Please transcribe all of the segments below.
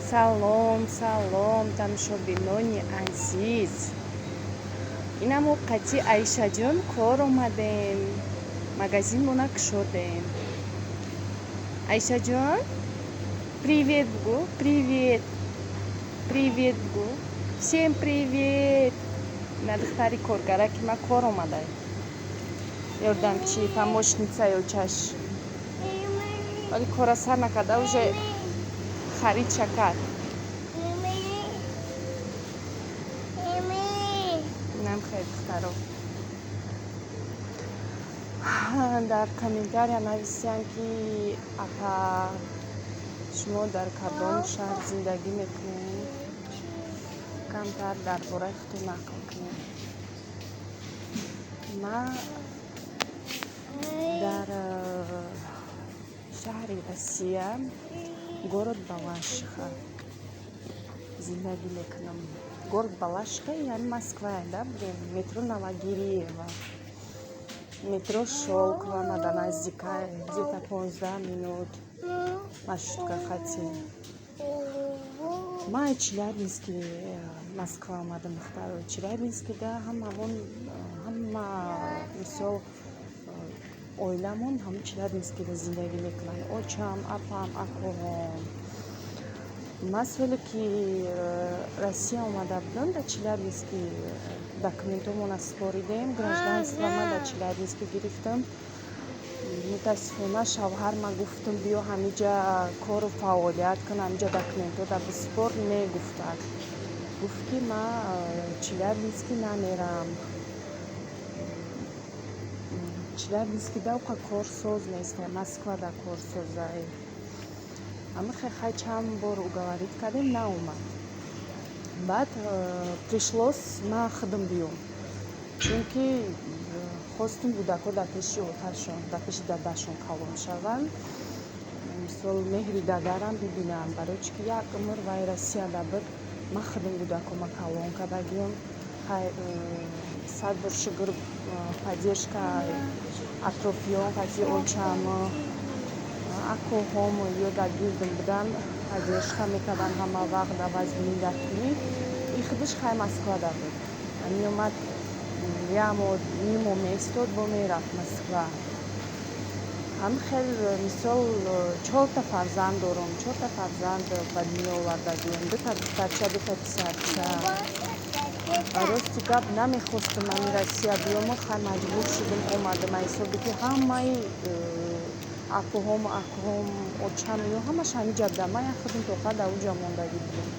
Салом, салом, тамошобинони азиз. Ина мо қати Айшаҷон кор омадем. Магазинмона кушодем. Айшаҷон, привет бугӯ, привет. Привет бугӯ. Всем привет. Ина духтари коргара, ки ма кор омада. Ёрдамчи, помощница ёчаш. Вале кора сар накарда, уже харид шакар. Инам хеле, духтаро. Дар комментария нависиянд, ки апа, шумо дар кадом шаҳр зиндагӣ мекунед? Камтар дар бораи худтон нақл кунед. Ман дар шаҳри Россия, город Балашиха зиндагӣ мекунам. Город Балашиха яъне Москва, да, бигем, метро Новогиреево. Метро Щёлково мада наздика, где-то 15 минут маршрутка хати. Ман Челябински Москва омадам, духтаро. Челябинскида ҳамаон, ҳама, мисол, оиламон ҳамон Челябинскида зиндагӣ мекунанд. Очам, апам, акоҳом. Ман соле ки Россия омада будам, дар Челябински документҳомона супоридем, гражданство ман дар Челябински гирифтам. Мутаассифона, шавҳар, ман гуфтам, биё ҳамиҷа кору фаъолият кун, ҳамиҷа документҳода бисупор, не гуфтад. Гуфт, ки ман Челябински намерам. Челябинскида оқа корсоз нестай, Москвада корсозай. Ҳама хай, чанд бор уговорить кардем, наомад. Баъд пришлось ман худам биём, чунки хостум кӯдакҳо дар пеши оташон, дар пеши дадашон калон шаванд, мисол, меҳри дадарам бибинанд, барои чӣ ки як умр вай Россияда буд, ман худам кӯдакҳома калон кардагиам. Хай, сад бор шукр, поддержка атрофиён, қати очам, акоҳом ё дар гирдам буданд, поддержка мекарданд ҳама вақт дар вазъи дастгирӣ. И худаш хай Москвада буд, меомад, як моҳ, ним моҳ меистод, бо мерафт Москва. Ҳамин хел, мисол, чорта фарзанд дорам, чорта фарзанд ба дунё овардагием: дута духтарча, дута писарча. Рости гап, намехостум ами Россия биёму, хай, маҷбур шудум, омадам, аз ҳисоби ки ҳамаи акоҳом, очам ё ҳамаш ҳамиҷа буданд, ман як худам тоқа дар уҷа мондагӣ будам.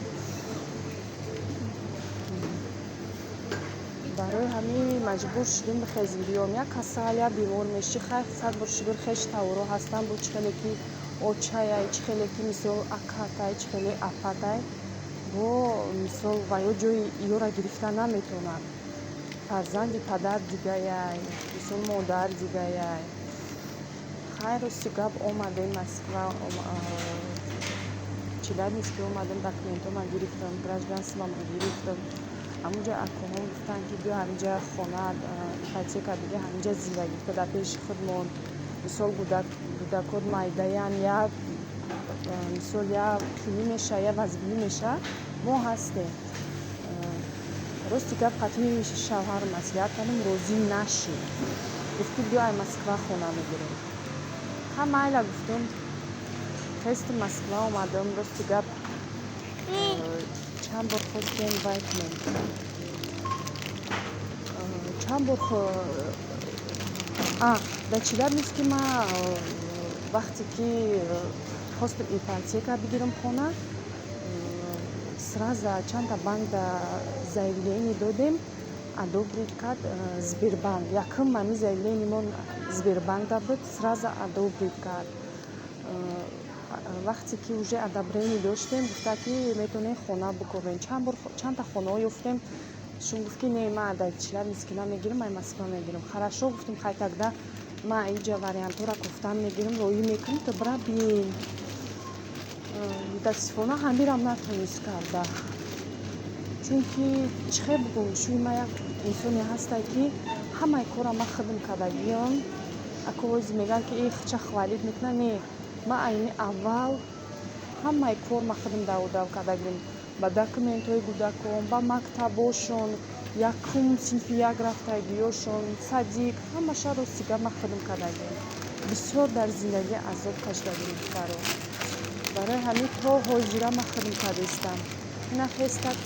Барои ҳамин маҷбур шудем бихезем, биём. Як касал, як бемор мешӣ, хай, сад бор шукр, хеш таворо ҳастанд, бо чӣ хеле ки очаяй, чӣ хеле ки, мисол, акатай, чӣ хеле апатай, бо, мисол, ва ё ҷои ёра гирифта наметавонанд. Фарзанди падар дигаяй, мисол, модар дигаяй. Хай, рости гап, омадем Москва, Челябински омадем, документҳома гирифтам, гражданствома гирифтам. Ҳамунҷа акоҳом гуфтанд, ки биё ҳаминҷа хона ипотека бигир, ҳаминҷа зиндагӣ кун, дар пеши худмон, мисол, кӯдакот майдаян, як, мисол, як қинӣ меша, як вазбинӣ меша, мо ҳастем. Рости гап, қатъи шавҳар маслиҳат кардем, розӣ нашид. Гуфт, ки биё, ай Москва хона мегирем. Ха, майла, гуфтум. Хести Москва омадам. Рости гап, чанд бор хостем вай кунем, чанд бор дар Челябински ма вақте ки хостем ипотека бигирам хона, сразу чандта банкда заявление додем, одобрить кард Сбербанк. Якум ҳами заявление мо Сбербанкда буд, сразу одобрить кард. Вақте ки уже одобрение доштем, гуфта, ки метавонем хона бикобем. Чанд бор чандта хонаҳо ёфтем, шун гуфт, ки не, ман дар Челябински намегирам, ай Москва мегирам. Хорошо, гуфтем, хай, тогда ман инҷа вариантҳоро кофтан мегирам, роӣ мекунам, то бира биен. Мутаассифона, ҳамирам натонист карда, чунки чӣ хел бугум, шӯи ман як инсоне ҳастай, ки ҳамаи корра ман худам кардагиам. Ако ози мегӯянд, ки и хча хвалить мекунад. Не, ман айни аввал Ҳамаи кор ма худам даводав кардагим, ба документҳои кӯдакон, ба мактабошон, якум синфи як рафтагиёшон, садик, ҳамаша, рости гап, ма худам кардагим. Бисёр дар зиндагӣ азоб кашидагим, духтаро. Барои ҳамин то ҳозира ма худам кардистам. Ина хестак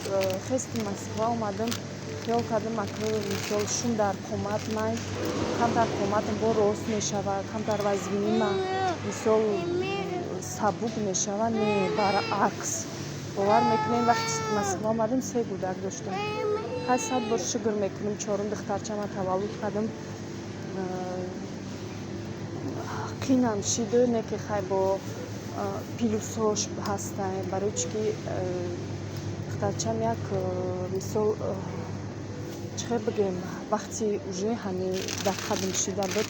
хести Москва омадам, хиёл кардам, ака, мисол, шум дар қомат май, камтар қоматам бо рост мешавад, камтар вазбинима, мисол, сабук мешавад. Не, баръакс. Бовар мекунем, вақти Москва омадам, се кӯдак доштам. Ҳай, сад бор шукр мекунем, чорум духтарчама таваллуд кардам. Қинам шиду, не ки хай, бо плюсҳош ҳастай. Барои чӣ ки духтарчам як, мисол, чӣ хел бигӯем, вақти уже ҳамин дар қадм шида буд,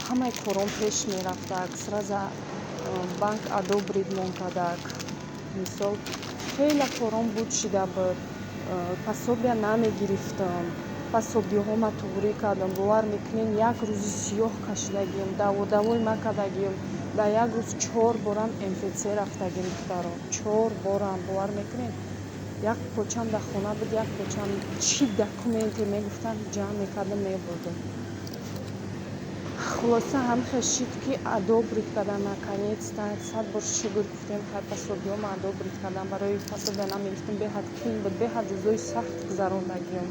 ҳамаи кором пеш мерафтак, сразу банк одобрить мон кардак. Мисол, хеле кором буд шида буд, пособия намегирифтам, пособияҳома туғрӣ кардам. Бовар мекунед, як рӯзи сиёҳ кашидагием, даводавои ма кардагием. Дар як рӯз чор борам МФЦ рафтагим, духтаро, чор борам. Бовар мекунед, як почам дар хона буд, як почам чӣ документе мегуфтанд, ҷамъ мекардам, мебурдам. Хулоса, ҳамихел шид, ки одобрить кардам наконец-то. Сад бор шукр гуфтем. Хай, пособияҳома одобрить кардам. Барои пособия намегирифтем, беҳад қин буд, беҳад рӯзои сахт гузарондагием.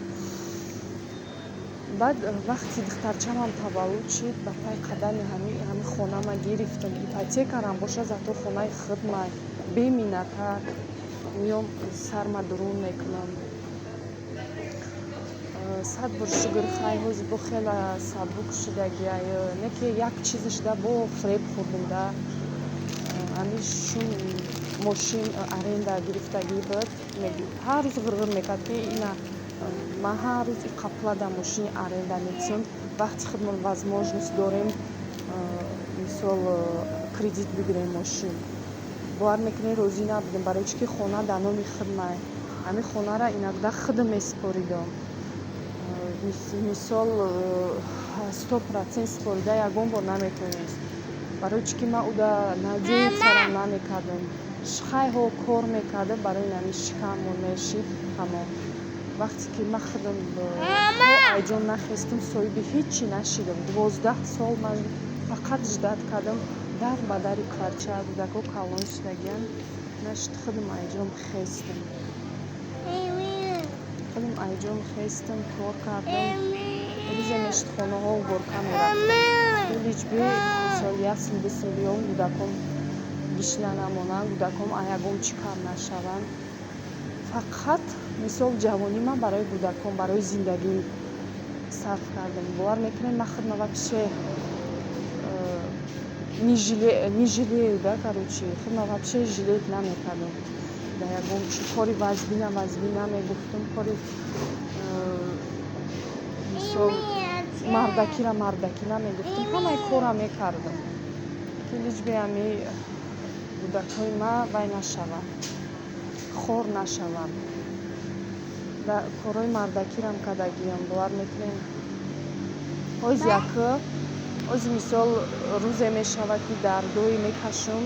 Баъд вақти духтарчамам таваллуд шид, ба пай қадами ҳами хонама гирифтам. Ипотекарам боша, зато хонаи худмай, беминнаттар меом, сарма дурун мекунам. Сад бор шукр. Хай, ҳозир бо хела сабук шудагиай, не ки як чизе шуда, бо фреб хӯрдум да. Ҳами шун мошин аренда гирифтагӣ буд. Ҳар рӯз ғирғир мекард, ки ина ман ҳар рӯз иқа да мошини аренда метиҳам, вақти худмон возможность дорем, мисол, кредит бигирем мошин. Бовар мекунед, розӣ набудем. Барои чӣ ки хона дар номи худмай, ҳамин хонара иногда худам месупоридам. Мисол, 100% супорида ягон бор наметавонист. Барои чӣ ки ман уда надеяться намекардам. Хайҳо, кор мекарда, барои нами шикаммон мешид, тамом. Вақте ки ман худам то айҷон нахестам, соҳиби ҳичи нашидам. 12 сол ман фақат ждать кардам, дар ба дари квартира, кӯдако калон шудагиянд, нашид. Худам айҷон хестам, худам айҷон хестам, кор кардам. Рӯзе мешид, хонаҳо уборка мерафтам, лишь бы, мисол, як сум, ду сум биём, кӯдаком гишна намонанд, кӯдаком ягон чӣ кам нашаванд. Фақат, мисол, ҷавонӣ ман барои кӯдакон, барои зиндагӣ сарф кардам. Бовар мекунед, ман худма вообще не жалею да. Короче, худма вообще жалеть намекардам дар ягон чи. Кори вазбина вазбин намегуфтам, кори мисол, мардакира мардакӣ намегуфтам, ҳамаи корра мекардам, ки лишь бы ҳами кӯдакҳои ман вай нашаванд, хор нашаванд. Корҳои мардакирам кардагиам, бовар мекунед. Ҳози якы ҳози, мисол, рӯзе мешавад, ки дардое мекашам.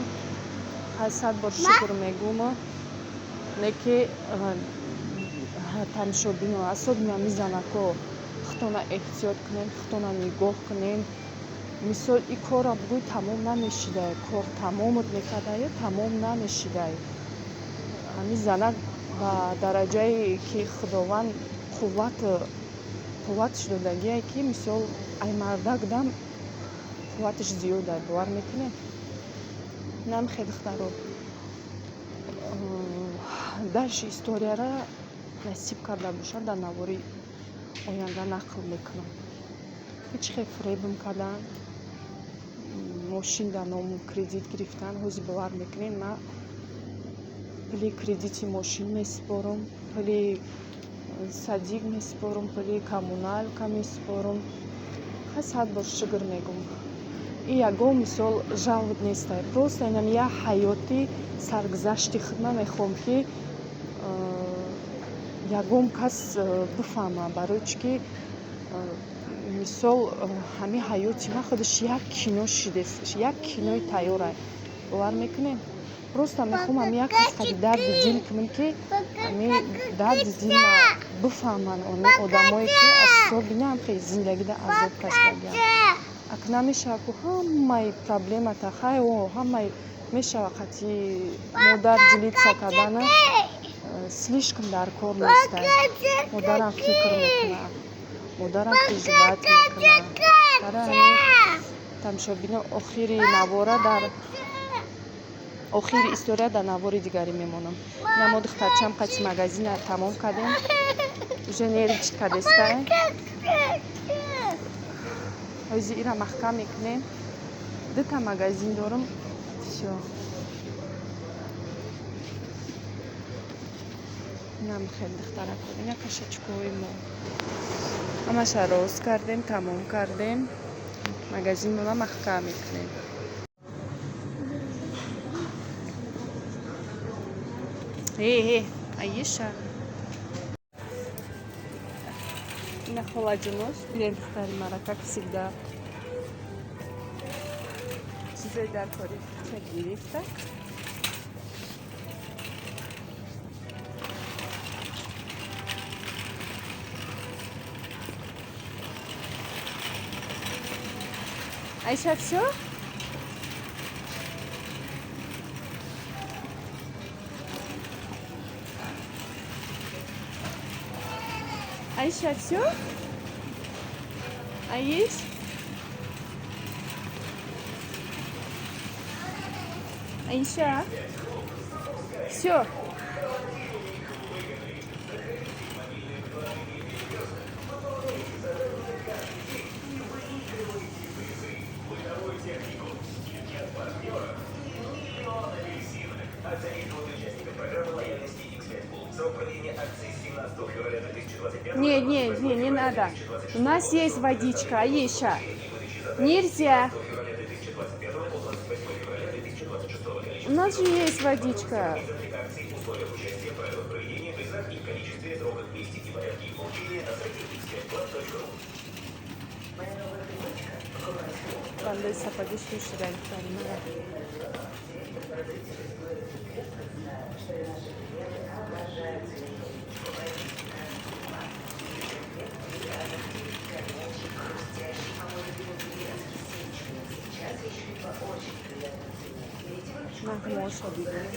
Хай, сад бор шукр мегӯм, не ки тамошобино, особенно ҳами занако, худтона эҳтиёт кунед, худтона нигоҳ кунед. Мисол, ин корро бугӯй, тамом намешидай, кор тамомат мекардаю, тамом намешидай. Ҳамин занак ба дараҷае ки Худованд қувватш додагие, ки, мисол, ай мардак дам қувваташ зиёда. Бовар мекунед, намехе, духтаро. Дальше историяра, насиб карда бошад, дар навори оянда нақл мекунам, ки чӣ хел фиребм карданд, мошин дар ному кредит гирифтан. Ҳозир, бовар мекунед, ман пули кредити мошин месупорам, пули садик месупорам, пули коммуналка месупорам. Хай, сад бор шукр мегӯм. Ин ягон, мисол, жалоб нестай, просто инам як ҳаёти саргузашти худма мехоҳам, ки ягон кас бифаҳма. Барои чӣ ки, мисол, ҳамин ҳаёти ман худаш як кино шидест, як кинои тайёрай. Бовар мекунед? Просто мехоҳам ами як кас қади дарди дил кунам, ки ами дарди дилма бифаҳманд они одамое, ки особенно хеле зиндагида азоб кашидагианд. Ак намешава ку ҳамаи проблемата, хай, о, ҳамаи мешава қати модар делиться кардана, слишком дар кор нестай. Модарам фикр мекунад, модарам переживать мекунад. Барои ҳамин, тамошобино, охири навора, дар охири история дар навори дигарӣ мемонам. Ина мо духтарчам қати магазина тамом кардем, уже нервничать кардестай. Ҳози ира маҳкам мекунем, дута магазин дорам, всё. Инам хеле, духтарако, ина кошечкои мо ҳамаша рост кардем, тамом кардем, магазинмона маҳкам мекунем. Э, э, Аиша, ина холаҷонош бинед, духтари мара, как всегда, чизои дар кори ча гирифта. Айша, всё? Айша, всё? Аиш? Айша? Всё. Не, не, не, не надо. У нас есть водичка, Аиша. Нельзя. У нас же есть водичка. Бандай сапоги шуд, духтари. Нағмоша бибинед.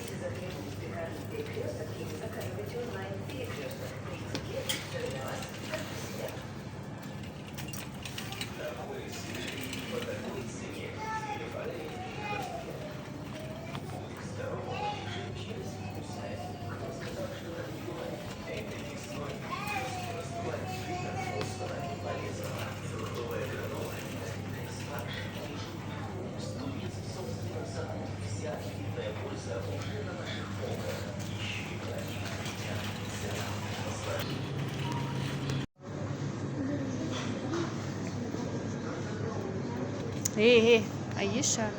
Э, э, Аиша.